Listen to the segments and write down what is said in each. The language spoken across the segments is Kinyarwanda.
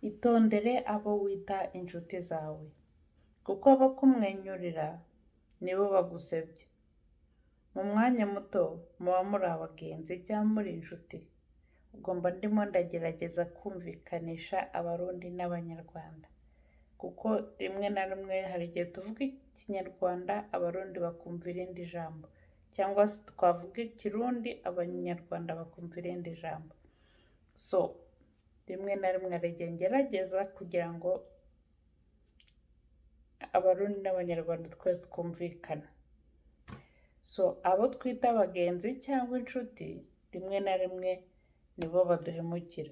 Itondere abo wita inshuti zawe, kuko abakumwenyurira nibo bagusebya. Mu mwanya muto muba muri abagenzi cyangwa muri inshuti. Ubwo mba ndimo ndagerageza kumvikanisha Abarundi n'Abanyarwanda, kuko rimwe na rimwe hari igihe tuvuga Ikinyarwanda Abarundi bakumva irindi jambo, cyangwa se twavuga Ikirundi Abanyarwanda bakumva irindi jambo. So rimwe na rimwe hari igihe ngerageza kugira ngo Abarundi n'Abanyarwanda twese twumvikane. So abo twita abagenzi cyangwa inshuti, rimwe na rimwe nibo baduhemukira.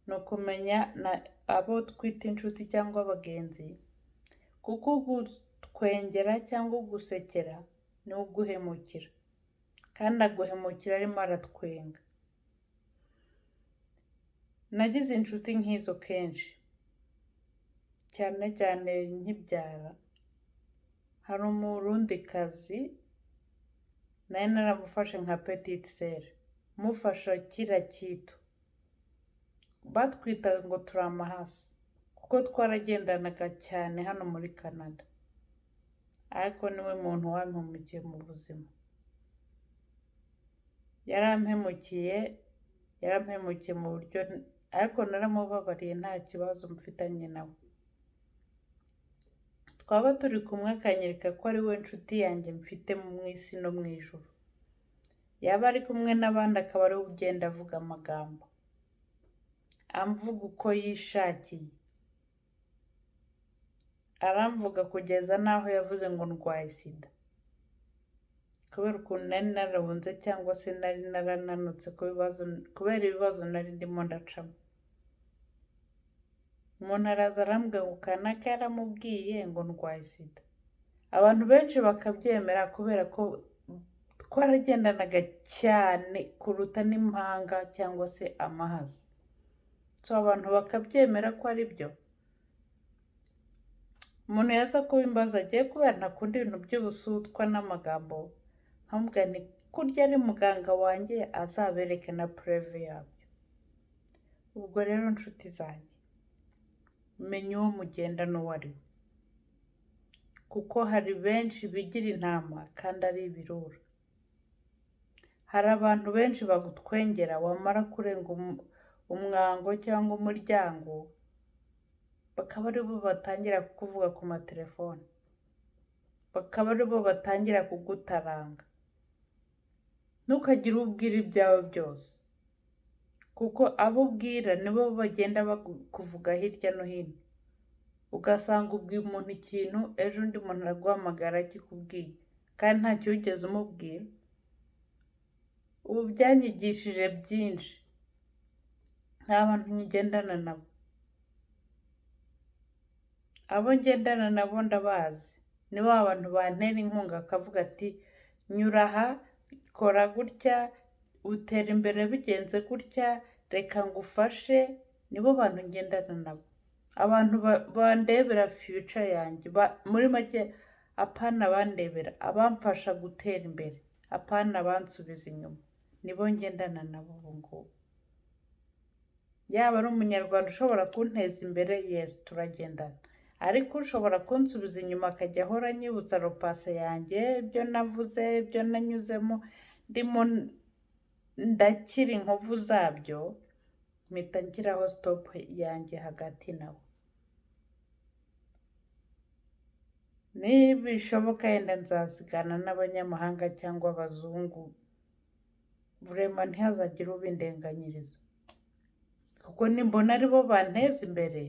Ni ukumenya na abo twita inshuti cyangwa abagenzi, kuko ugutwengera cyangwa ugusekera niwe uguhemukira, kandi aguhemukira arimo aratwenga. Nagize inshuti nk'izo kenshi, cyane cyane nkibyara. Hari Umurundikazi nari naramufashe nka petite sœur, mufasha kila kitu. Batwitaga ngo turi amahasi kuko twaragendanaga cyane hano muri Canada, ariko niwe muntu wampemukiye mu buzima. Yarampemukiye, yarampemukiye mu buryo, ariko naramubabariye, nta kibazo mfitanye nawe. Twaba turi kumwe akanyereka ko ari we nshuti yanjye mfite mu isi no mu ijuru. Yaba ari kumwe n'abandi akaba ariwe ugenda avuga amagambo, amvuga uko yishakiye. Aramvuga kugeza n'aho yavuze ngo ndwaye sida. Kubera ukuntu nari narahunze cyangwa se nari narananutse ku bibazo, kubera ibibazo nari ndimo ndacamo. Umuntu araza arambwira ngo kanaka yaramubwiye ngo ndwaye sida. Abantu benshi bakabyemera kubera ko twaragendanaga cyane kuruta n'impanga cyangwa se amahasi. So abantu bakabyemera ko ari byo. Umuntu yaza kubimbaza agiye kubera ntakunda ibintu by'ubusutwa n'amagambo, nkamubwira nti kurya ari muganga wanjye azabereke na preuve yabyo. Ubwo rero nshuti zanjye, menya uwo mugendana uwo ari we, kuko hari benshi bigira intama kandi ari ibirura. Hari abantu benshi bagutwengera, wamara kurenga umwango cyangwa umuryango bakaba aribo batangira kukuvuga ku matelefone, bakaba aribo batangira kugutaranga. Ntukagire uwo ubwira ibyawe byose, kuko abo ubwira nibo bagenda bakuvuga hirya no hino. Ugasanga ubwiye umuntu ikintu, ejo undi muntu araguhamagara akikubwiye kandi ntacyo wigeze umubwira. Ubu byanyigishije byinshi, nta bantu nkigendana nabo. Abo ngendana nabo ndabazi, ni ba bantu bantera inkunga bakavuga ati: "Nyura aha, kora gutya, utera imbere bigenze gutya, reka ngufashe." Nibo bantu ngendana nabo. Abantu bandebera future yanjye, muri make apana abandebera, abamfasha gutera imbere, apana abansubiza inyuma, nibo ngendana nabo ubu ngubu. Yaba ari Umunyarwanda ushobora kunteza imbere, yes, turagendana. Ariko ushobora kunsubiza inyuma, akajya ahora anyibutsa le passé yanjye, ibyo navuze, ibyo nanyuzemo, ndimo ndakira inkovu zabyo, mpita nshyiraho stop yanjye hagati nawe. Nibishoboka yenda nzasigana n'abanyamahanga cyangwa abazungu, vraiment ntihazagire ubindenganyiriza. Kuko nimbona aribo banteza imbere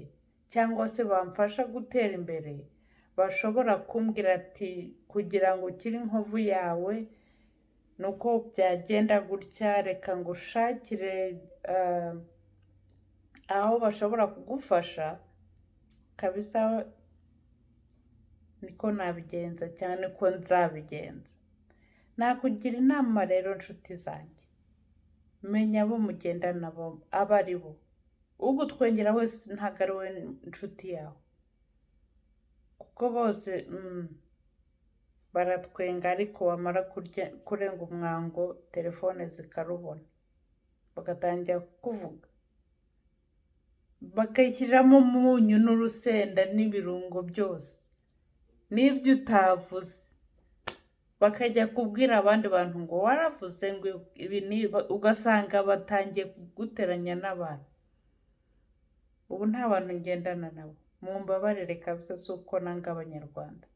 cyangwa se bamfasha gutera imbere, bashobora kumbwira ati: "Kugira ngo ukire inkovu yawe ni uko byagenda gutya, reka ngushakire aho bashobora kugufasha kabisa." Niko nabigenza cyane ko nzabigenza. Nakugira inama rero nshuti zanjye, menya abo mugendana abo ari bo. Ugutwengera wese ntabwo ari we nshuti yawe, kuko bose baratwenga, ariko bamara kurenga umwango telefone zikarubona bagatangira kukuvuga. Bakayishyiriramo umunyu n'urusenda n'ibirungo byose n'ibyo utavuze, bakajya kubwira abandi bantu ngo waravuze ngo ibi ni, ugasanga batangiye kuguteranya n'abantu. Ubu nta bantu ngendana nabo, mumbabarire kabisa. Si uko nanga Abanyarwanda,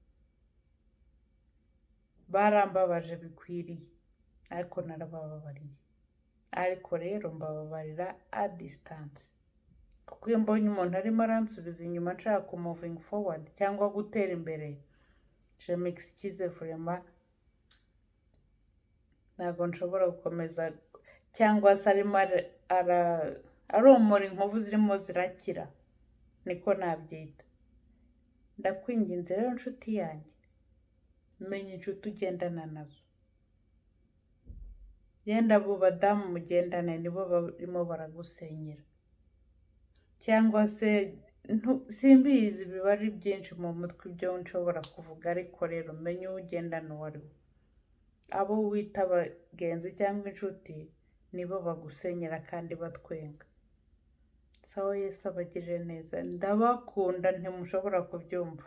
barambabaje bikwiriye, ariko narabababariye. Ariko rero mbababarira à distance, kuko iyo mbonye umuntu arimo aransubiza inyuma nshaka ku moving forward cyangwa gutera imbere, je m'excuse vraiment, ntabwo nshobora gukomeza. Cyangwa se arimo aromora inkovu zirimo zirakira, niko nabyita. Ndakwinginze rero nshuti yanjye, menya inshuti ugendana nazo. Yenda abo badamu mugendane nibo barimo baragusenyera, cyangwa se simbizi, biba ari byinshi mu mutwe ibyo nshobora kuvuga. Ariko rero menya uwo ugendana uwo ari we. Abo wita abagenzi cyangwa inshuti nibo bagusenyera kandi batwenga. Sawa, Yesu abagirire neza, ndabakunda ntimushobora kubyumva.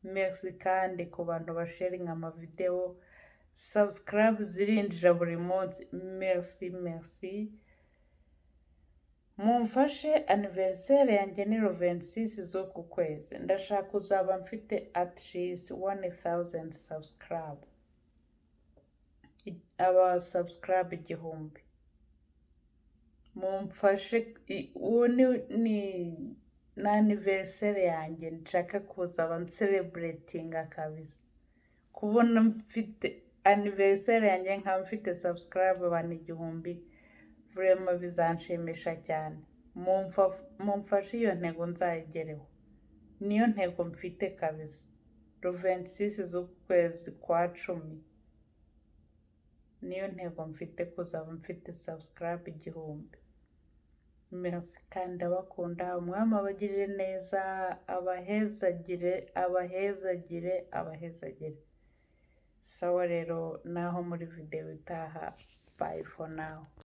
Merci kandi ku bantu basharinga amavidewo, subscribe zirinjira buri munsi. Merci, merci. Mumfashe, anniversaire yanjye ni le 26 z'uku kwezi. Ndashaka kuzaba mfite at least 1000 subscribe, aba subscribe 1000. Mumfashe, uwo ni anniversaire yanjye nshaka kuzaba ncelebratinga kabisa. Kubona mfite anniversaire yanjye nkaba mfite subscribe abantu 1000, vraiment bizanshimisha cyane. Mumfashe iyo ntego nzayigereho, niyo ntego mfite kabisa. Le 26 z'uku kwezi kwa 10 niyo ntego mfite, kuzaba mfite subscribe 1000. Merci kandi ndabakunda. Umwami abagirire neza, abahezagire, abahezagire, abahezagire. Sawa rero, naho muri videwo itaha. Bye for now.